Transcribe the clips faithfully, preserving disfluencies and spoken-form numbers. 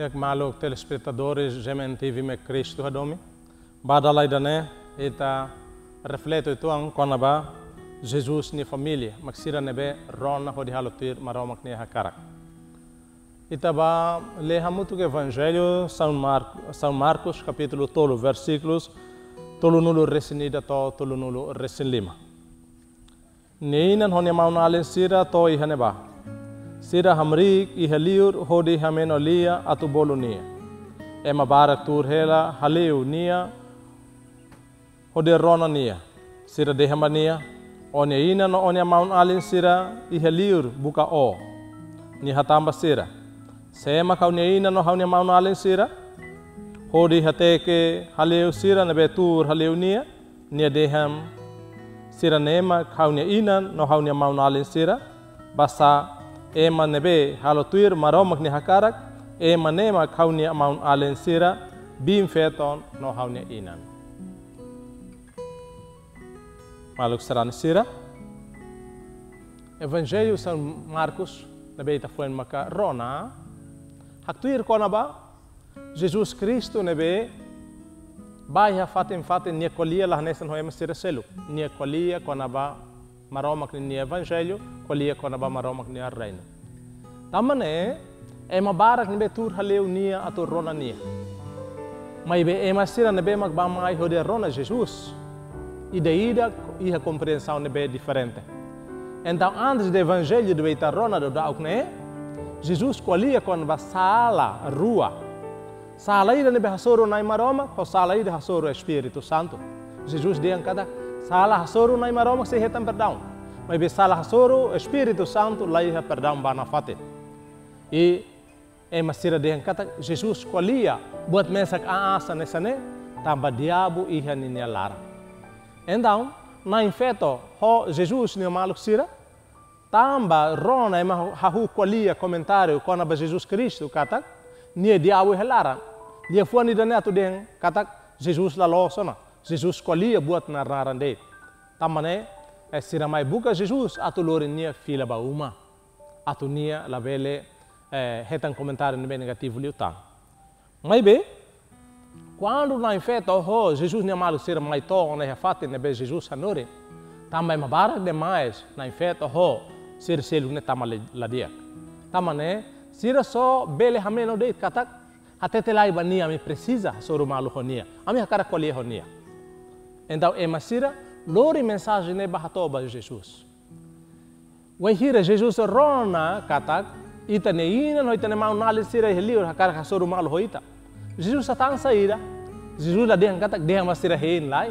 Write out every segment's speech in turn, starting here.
Di'ak maluk telespetadores G M N T V mak Kristu hadomi. Ba dala ida-ne'e, ita reflete uitoan kona-ba Jesus nia família, mak sira ne'ebé rona hodi halo tuir Maromak nia hakarak. Ita bá lee hamutuk Evanjellu São Mar-, São Marcos, kapítulu tolu, versíkulus tolunulu-resin-ida to'o tolunulu-resin-lima. Nia inan ho nia maun-alin sira to'o iha ne'ebá. Sira hamriik iha liur hodi hameno lia atu bolu nia. Ema barak tuur hela hale'u nia hodi rona nia. Sira dehan ba nia: "Ó-nia inan no ó-nia maun-alin sira iha liur buka ó." Nia hatán ba sira: "Sé mak ha'u-nia inan no ha'u-nia maun-alin sira?" Hodi hateke hale'u sira ne'ebé tuur hale'u nia, nia dehan: "Sira-ne'e mak ha'u-nia inan no ha'u-nia maun-alin sira, basá ema ne'ebé halo tuir Maromak nia hakarak, ema ne'e mak ha'u-nia maun-alin sira, biin-feton no ha'u-nia inan." Maluk sarani sira, Evanjellu São Marcos ne'ebé ita foin maka rona, haktuir kona-ba Jesus Kristu ne'ebé bá iha fatin-fatin, nia ko'alia la hanesan ho ema sira seluk. Nia ko'alia kona-ba Maromak nia Evanjellu, ko'alia kona-ba Maromak nia Reinu. Tanba ne'e, ema barak ne'ebé tuur hale'u nia atu rona nia. Maibé ema sira ne'ebé mak bá mai hodi rona Jesus, ida-idak iha komprensaun ne'ebé diferente. Entaun, antes de Evanjellu ne'ebé ita rona daudauk ne'e, Jesus ko'alia kona-ba sala rua. Sala ida ne'ebé hasoru Na'i Maromak, ho sala ida hasoru Espíritu Santu. Jesus dehan katak, sala hasoru Na'i Maromak sei hetan perdaun. Maibé sala hasoru Espíritu Santu la iha perdaun ba nafatin. I ema sira dehan katak Jesus ko'alia buat mesak aas hanesan ne'e, tanba diabu iha ninia laran. Entaun, na'in-feto ho Jesus nia maluk sira, tanba rona ema hahú ko'alia komentáriu kona-ba Jesus Kristu katak nia diabu iha laran. Liafuan ida-ne'e atu dehan katak Jesus la loos ona, Jesus ko'alia buat naran-naran de'it. Tanba ne'e, eh, sira mai buka Jesus atu lori nia fila ba uma, atu nia labele, eh, hetan komentáriu ne'ebé negativu liután. Maibé, kuandu na'in-feto ho Jesus nia maluk sira mai to'o ona iha fatin ne'ebé Jesus hanorin, tanba ema barak demais, na'in-feto ho sira seluk ne'e tama la, la di'ak. Tanba ne'e, sira só bele hameno de'it katak, hatete lai ba nia, ami presiza hasoru malu ho nia, ami hakarak ko'alia ho nia. Entaun ema sira lori mensajen ne'e bá hato'o ba Jesus. Wainhira Jesus rona katak ita-nia inan ho ita-nia maun-alin sira iha liur hakarak hasoru malu ho ita, Jesus hatán saida? Jesus la dehan katak dehan ba sira hein lai,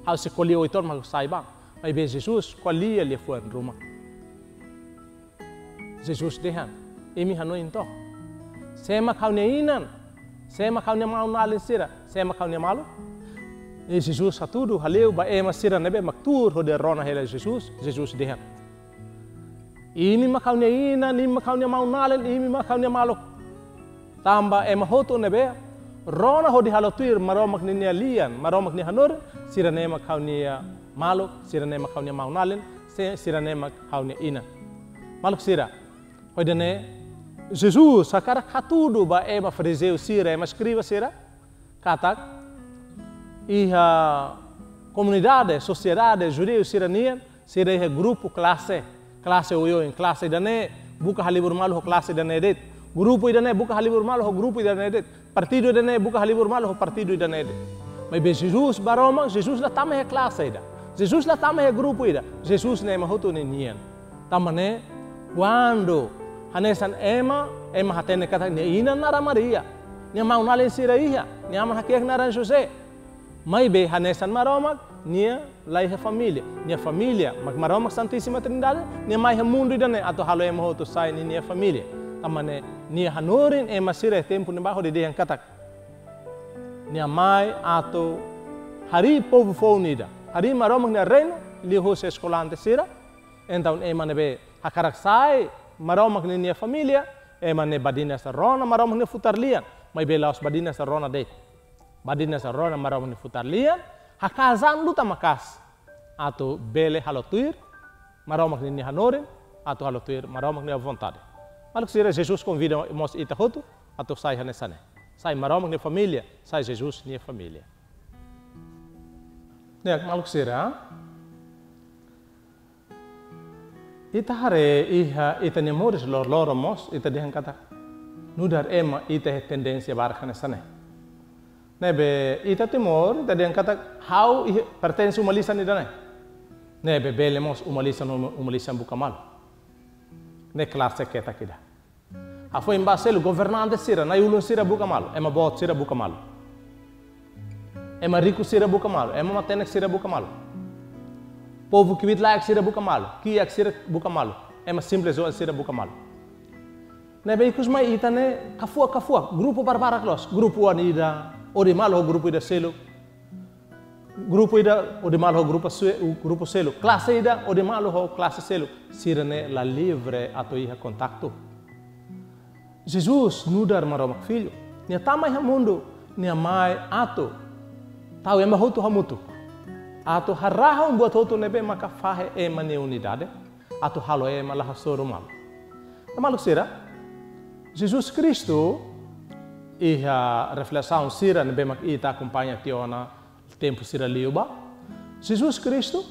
ha'u sei ko'alia oituan mak ha'u sai bá. Maibé Jesus ko'alia liafuan ruma. Jesus dehan: "Imi hanoin to'ok. Sé mak ha'u-nia inan? Sé mak ha'u-nia maun-alin sira? Sé mak ha'u-nia maluk?" I Jesus hatudu hale'u ba ema sira ne'ebé mak tuur hodi rona hela Jesus, Jesus dehan: "Imi mak ha'u-nia inan, imi mak ha'u-nia maun-alin, imi mak ha'u-nia maluk." Tanba ema hotu ne'ebé rona hodi halo tuir Maromak ninia lian, Maromak nia hanorin, sira-ne'e mak ha'u-nia maluk, sira-ne'e mak ha'u-nia maun-alin, se-, sira-ne'e mak ha'u-nia inan. Maluk sira, ho ida-ne'e, Jesus hakarak hatudu ba ema farizeu sira, ema eskriba sira, katak iha komunidade, sosiedade judeu sira-nian, sira iha grupu, klase, klase oioin, klase ida-ne'e buka halibur malu ho klase ida-ne'e de'it. Grupu ida-ne'e buka halibur malu ho grupu ida-ne'e de'it. Partidu ida-ne'e buka halibur malu ho partidu ida-ne'e de'it. Maibé Jesus Maromak, Jesus la tama iha klase ida. Jesus la tama iha grupu ida. Jesus ne'e ema hotu ninian. Tanba ne'e, kuandu hanesan ema, ema hatene katak nia inan naran Maria, nia maun-alin sira iha, nia aman hakiak naran José. Maibé hanesan Maromak, nia la iha família. Nia família mak Maromak Santísima Trindade, nia mai iha mundu ida-ne'e atu halo ema hotu sai ninia família. Tanba ne'e, nia hanorin ema sira iha tempu ne'ebá hodi dehan katak nia mai atu harii povu foun ida, harii Maromak nia reinu liuhusi eskolante sira. Entaun ema ne'ebé hakarak sai Maromak ninia família, ema ne'e badinas rona Maromak nia futar lian, maibé la'ós badinas rona de'it. Badinas rona Maromak nia futar lian, haka'as an luta maka'as atu bele halo tuir Maromak ninia hanorin, atu halo tuir Maromak nia vontade. Maluk sira, Jesus konvida mós ita hotu atu sai hanesan ne'e. Sai Maromak nia família, sai Jesus nia família. Ne'e, maluk sira. Ita haree iha ita-nia moris loroloron mós, ita dehan katak nu'udar ema ita iha tendénsia barak hanesan ne'e. Ne'ebé ita Timor, ita dehan katak ha'u iha pertense uma lisan ida-ne'e. Ne'ebé bele mós uma lisan, uma lisan buka malu. Ne'e klase ketak ida. Hafoin ba seluk governante sira, na'i-ulun sira buka malu, ema boot sira buka malu. Ema riku sira buka malu, ema matenek sira buka malu. Povu kbiit-laek sira buka malu, kiak sira buka malu, ema simples oan sira buka malu. Ne'ebé ikus mai ita ne'e kafuak-kafuak, grupu barbarak loos, grupu oan ida, hodi malu ho grupu ida seluk. Grupu ida hodi malu ho grupu se-, grupu seluk. Klase ida hodi malu ho klase seluk. Sira-ne'e la livre atu iha kontaktu. Jesus nu'udar Maromak Filho. Nia tama iha mundu, nia mai atu tau ema hotu hamutuk. Atu harahun buat hotu ne'ebé maka fahe ema nia unidade. Atu halo ema la hasoru malu. Entaun maluk sira, Jesus Kristu, iha reflesaun sira ne'ebé mak ita akompaña tiha ona tempu sira liubá. Jesus Kristu,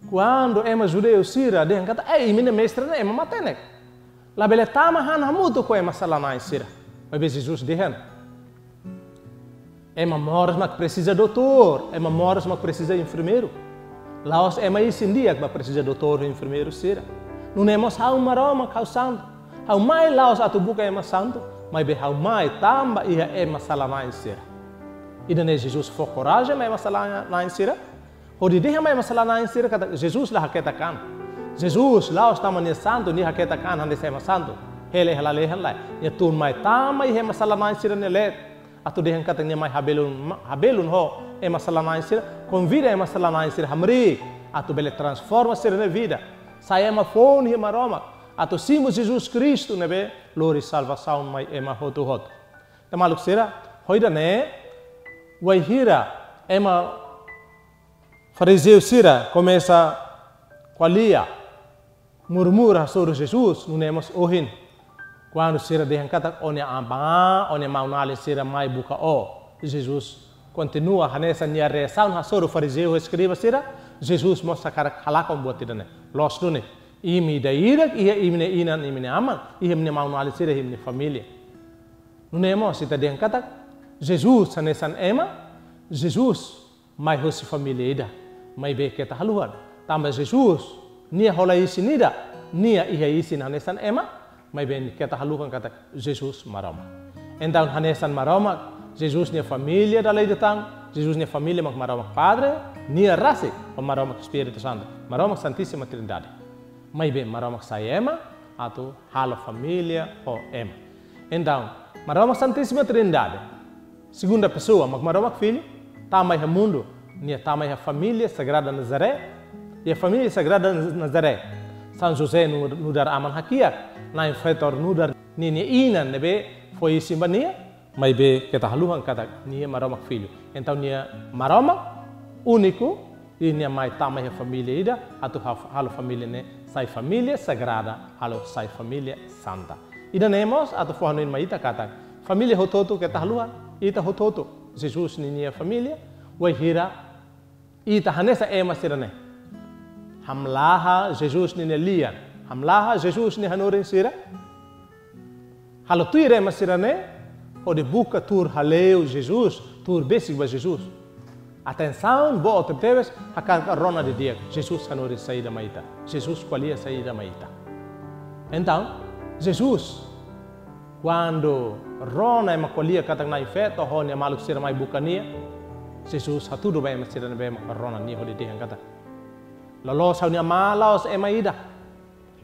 kuandu ema judeu sira dehan katak, "Ei, imi-nia mestre ne'e ema matenek. Labele tama han hamutuk ho ema sala-na'in sira." Maibé Jesus dehan, ema moras mak presiza doutór, ema moras mak presiza enfermeiru. La'ós ema isin di'ak mak presiza doutór, enfermeiru sira. Nune'e mós ha'u Maromak, ha'u santu. Ha'u mai la'ós atu buka ema santu, maibé ha'u mai tanba iha ema sala-na'in sira. Ida-ne'e Jesus fó korajen mai ema sala-na'in sira. Hodi dehan mai ema sala-na'in sira katak Jesus la haketak an. Jesus la'ós tanba nia santu, nia haketak an hanesan ema santu. Hela iha lalehan lae. Nia tun mai tanba iha ema sala-na'in sira-nia leet. Atu dehan katak nia mai habelun, ma-, habelun ho ema sala-na'in sira, konvida ema sala-na'in sira hamriik, atu bele transforma sira-nia vida. Sai ema foun iha Maromak, atu simu Jesus Kristu ne'ebé lori salvasaun mai ema hotu-hotu. Entaun maluk sira, ho ida-ne'e, wainhira ema farizeu sira komesa ko'alia, murmura hasoru Jesus, nune'e mós ohin. Kuandu sira dehan katak ó-nia aban, ó-nia maun-alin sira mai buka ó. Jesus kontinua hanesan nia reasaun hasoru farizeu ho eskriba sira, Jesus mós hakarak halakon buat ida-ne'e. Loos duni, imi ida-idak iha imi-nia inan, imi-nia aman, iha imi-nia maun-alin sira, iha imi-nia família. Nune'e mós ita dehan katak Jesus hanesan ema, Jesus mai hosi família ida, maibé keta haluhan. Tanba Jesus, nia hola isin ida, nia iha isin hanesan ema, maibé keta haluhan katak Jesus Maromak. Entaun hanesan Maromak, Jesus nia família dala ida tan, Jesus nia família mak Maromak Padre, nia rasik, ho Maromak Espíritu Santu, Maromak Santísima Trindade. Maibé Maromak sai ema, atu halo família ho ema. Entaun, Maromak Santísima Trindade, segunda pesoa, mak Maromak Filho, tama iha mundu, nia tama iha família Sagrada Nazaré, iha família Sagrada Nazaré, São José nu-, nu'udar aman hakiak, Na'in Feto nu'udar ninia inan ne'ebé fó isin ba nia, maibé keta haluhan katak nia Maromak Filho. Entaun nia Maromak úniku, i nia mai tama iha família ida, atu ha-, halo família ne'e sai família sagrada, halo sai família santa. Ida-ne'e mós atu fó hanoin mai ita katak família hotu-hotu keta haluhan, ita hotu-hotu Jesus ninia família, wainhira ita hanesan ema sira-ne'e. Hamlaha Jesus ninia lian, hamlaha Jesus nia hanorin sira. Halo tuir ema sira-ne'e, hodi buka tuur hale'u Jesus, tuur besik ba Jesus. Atensaun boot tebes, hakarak rona didi'ak, Jesus hanorin saida mai ita, Jesus ko'alia saida mai ita. Entaun, Jesus, kuandu rona ema ko'alia katak Na'in Feto ho nia maluk sira mai buka nia, Jesus hatudu ba ema sira ne'ebé mak rona nia hodi dehan katak, loloos ha'u-nia aman la'ós ema ida.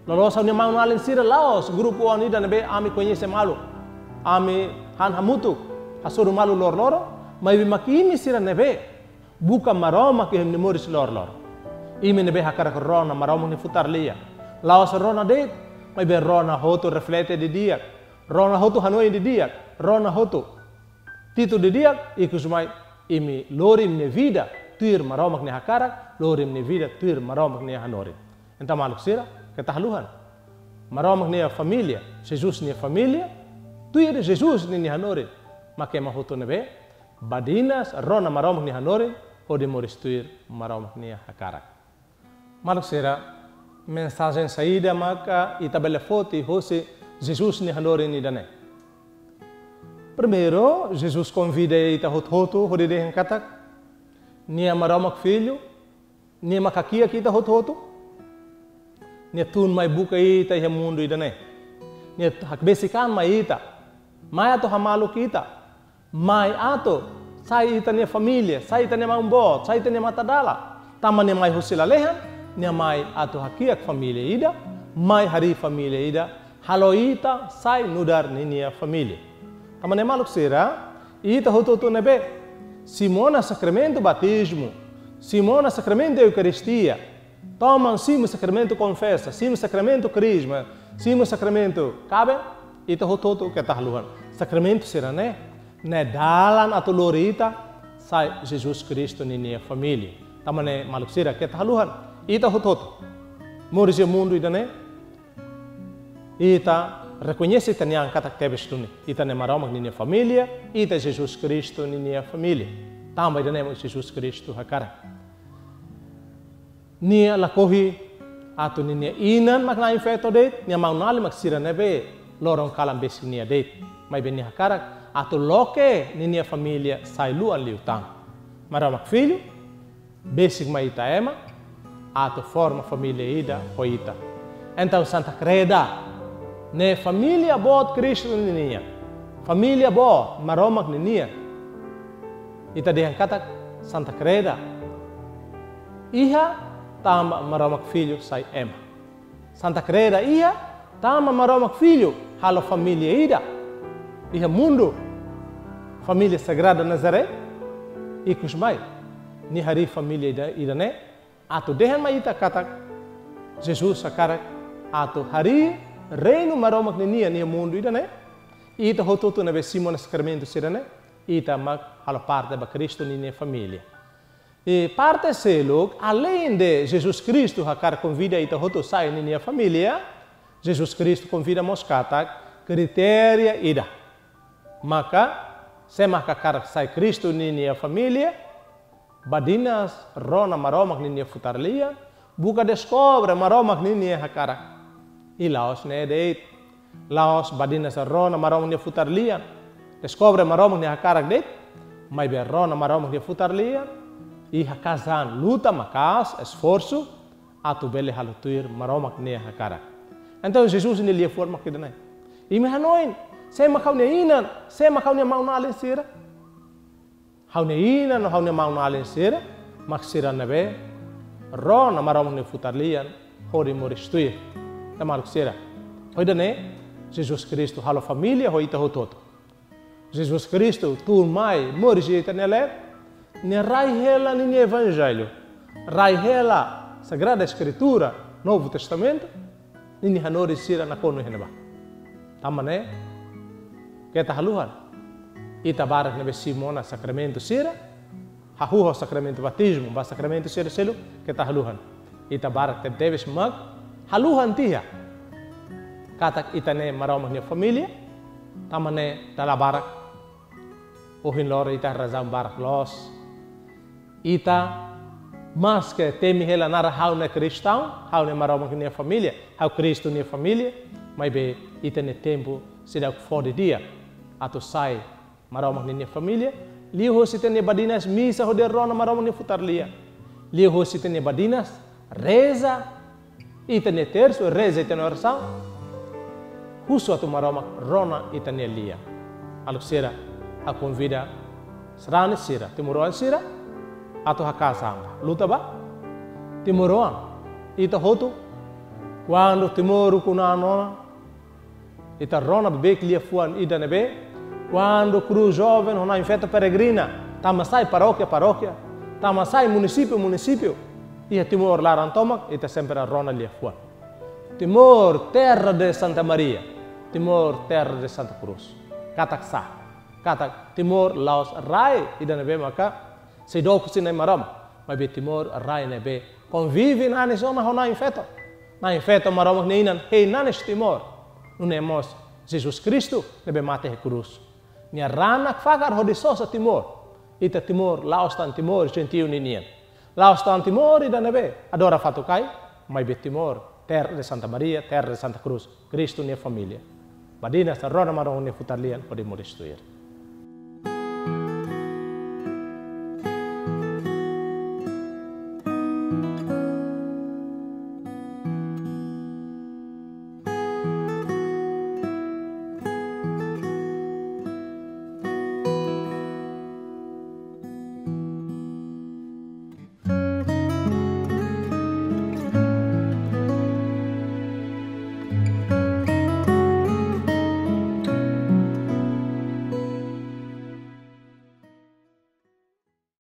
Loloos ha'u-nia maun-alin sira la'ós grupu oan ida ne'ebé ami koñese malu. Ami han hamutuk, hasoru malu loroloron, maibé mak imi sira ne'ebé buka Maromak iha imi-nia moris loroloron. Imi ne'ebé hakarak rona Maromak nia futar lia. La'ós rona de'it, maibé rona hotu reflete didi'ak. Rona hotu hanoin didi'ak. Rona hotu titun didi'ak, ikus mai imi lori imi-nia vida tuir Maromak nia hakarak, lori imi-nia vida tuir Maromak nia hanorin. Entaun maluk sira, keta haluhan. Maromak nia família, Jesus nia família, tuir Jesus ninia hanorin, mak ema hotu ne'ebé badinas rona Maromak nia hanorin hodi moris tuir Maromak nia hakarak. Maluk sira, mensajen saida maka ita bele foti hosi Jesus nia hanorin ida-ne'e? Primeiru, Jesus konvida ita hotu-hotu hodi dehan katak Nia Maromak Filho, Nia mak hakiak ita hotu-hotu. Nia tun mai buka ita iha mundu ida-ne'e. Nia hakbesik an mai ita. Mai atu hamaluk ita. Mai atu sai ita-nia família, sai ita-nia maun-boot, sai ita-nia matadalan. Tanba Nia mai husi lalehan, Nia mai atu hakiak família ida, mai harii família ida, halo ita sai nu'udar ninia família. Tanba ne'e maluk sira, ita hotu-hotu ne'ebé simu ona sakramentu batizmu, simu ona sakramentu Eukaristia, toman simu sakramentu konfesa, simu sakramentu krizma, simu sakramentu kaben, ita hotu-hotu keta haluha. Sakramentu sira-ne'e, ne'e dalan atu lori ita sai Jesus Kristu ninia família. Tanba ne'e maluk sira keta haluha. Ita hotu-hotu moris iha mundu ida-ne'e, ita rekoñese ita-nia an katak tebes duni. Ita ne'e Maromak ninia família, ita Jesus Kristu ninia família. Tanba ida-ne'e mak Jesus Kristu hakarak. Nia lakohi atu ninia inan mak na'in-feto de'it, nia maun-alin mak sira ne'ebé loron kalan besik nia de'it. Maibé Nia hakarak atu loke ninia família sai luan liután. Maromak Filho besik mai ita ema atu forma família ida ho ita. Entaun Santa Kreda ne'e família boot Kristu ninian. Família boot Maromak ninian. Ita dehan katak Santa Kreda iha tanba Maromak Filho sai ema. Santa Kreda iha tanba Maromak Filho halo família ida iha mundu. Família Sagrada Nazaré, ikus mai Nia harii família ida, ida-ne'e atu dehan mai ita katak Jesus hakarak atu harii reinu Maromak ninian iha mundu ida-ne'e. Ita hotu-hotu ne'ebé simu ona sakramentu sira-ne'e, ita mak halo parte ba Kristu ninia família. I parte seluk, aleinde Jesus Kristu hakarak konvida ita hotu sai ninia família, Jesus Kristu konvida mós katak kritéria ida. Maka, sé mak hakarak sai Kristu ninia família, badinas rona Maromak ninia futar lian, buka deskobre Maromak ninia hakarak. I la'ós ne'e de'it. La'ós badinas rona Maromak nia futar lian, deskobre Maromak nia hakarak de'it, maibé rona Maromak nia futar lian, i haka'as an, luta maka'as, esforsu, atu bele halo tuir Maromak nia hakarak. Entaun Jesus nia liafuan mak ida-ne'e. Imi hanoin, sé mak ha'u-nia inan, sé mak ha'u-nia maun-alin sira? Ha'u-nia inan no ha'u-nia maun-alin sira mak sira ne'ebé rona Maromak nia futar lian hodi moris tuir. Ita maluk sira, ho ida-ne'e Jesus Kristu halo família ho ita hotu-hotu. Jesus Kristu tun mai moris iha ita-nia leet, Nia rai hela ninia Evanjellu, rai hela Sagrada Eskritura, Novu Testamentu, ninia hanorin sira nakonu iha ne'ebá. Tanba ne'e, keta haluha. Ita barak ne'ebé simu ona sakramentu sira, hahú ho sakramentu batizmu, ba sakramentu sira seluk, keta haluha. Ita barak tebetebes mak haluha tiha katak ita ne'e Maromak nia família, tanba ne'e dala barak ohin loron ita razaun barak loos. Ita maske temi hela naran ha'u ne'e kristaun, ha'u ne'e Maromak nia família, ha'u Kristu nia família, maibé ita-nia tempu seidauk fó didi'ak atu sai Maromak ninia família, liuhosi ita-nia badinas misa hodi rona Maromak nia futar lian. Liuhosi ita-nia badinas reza ita-nia tersu, reza ita-nia orasaun, husu atu Maromak rona ita-nia lian. Maluk sira, ha'u konvida sarani sira, timoroan sira, atu haka'as an, luta ba. Timoroan, ita hotu, kuandu Timor ukun-an ona, ita rona beibeik liafuan ida ne'ebé, kuandu Cruz Jovem ho Na'in-Feto peregrina, tama sai parókia-parókia, tama sai munisípiu-munisípiu, iha Timor laran tomak, ita sempre rona liafuan. Timor, terra de Santa Maria, Timor, terra de Santa Cruz. Katak sá, katak Timor la'ós rai ida ne'ebé maka seidauk husi Nai Maromak, maibé Timor rai ne'ebé konvive nanis ona ho Na'in-Feto. Na'in-Feto Maromak nia inan, hein nanis Timor. Nune'e mós Jesus Kristu ne'ebé mate iha krús. Nia ranak fakar hodi sosa Timor. Ita Timor, la'ós tan Timor, jentiu ninian. La'ós tan Timor ida ne'ebé adora fatuk-kain, maibé Timor, terra de Santa Maria, terra de Santa Cruz, Kristu nia família. Badinas rona maromak nia futar lian hodi moris tuir.